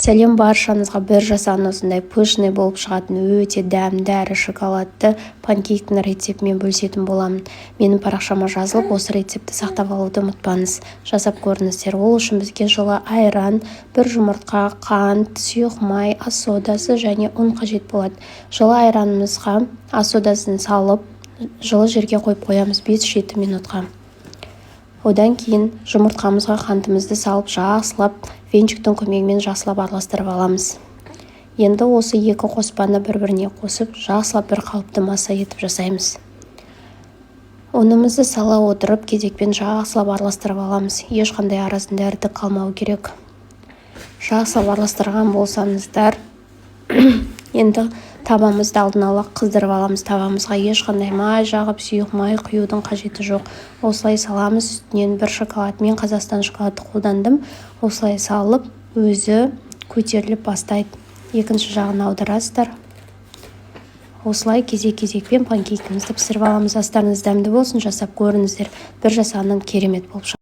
Сәлем баршаңызға! Бір жасаған осындай пышный болып шығатын, өте дәмді әрі шоколадты панкейктің рецептімен бөлісетін боламын. Менің парақшама жазылып, осы рецептті сақтап алуды ұмытпаңыз. Жасап көріңіздер. Ол үшін бізге жылы айран, бір жұмыртқа, қант, сұйық май, ас содасы және ұн қажет болады. Жылы айранымызға ас содасын салып, жылы жерге қойып қоямыз 5-7 минутқа. Одан кейін жұмыртқамызға қантымызды салып, жақсылап венчиктің көмегімен жақсылап араластырып аламыз. Енді осы екі қоспаны бір-біріне қосып, жақсылап бір қалыпты масса етіп жасаймыз. Ұнымызды сала отырып, кезекпен жақсылап араластырып аламыз. Ешқандай арасында ірітік қалмауы керек. Жақсылап араластырған болсаңыздар, енді табамызды алдын ала қыздырып аламыз. Табамызға ешқандай май жағып, сұйық май құюдың қажеті жоқ. Осылай саламыз. Үстінен бір шоколад, мен Қазақстан шоколады қолдандым. Осылай салып, өзі көтеріліп бастайды. Екінші жағын аударасыздар. Осылай кезек-кезекпен панкейкімізді пісіріп аламыз. Астарыңыз дәмді болсын, жасап көріңіздер. Бір жасағаннан керемет болып шығады.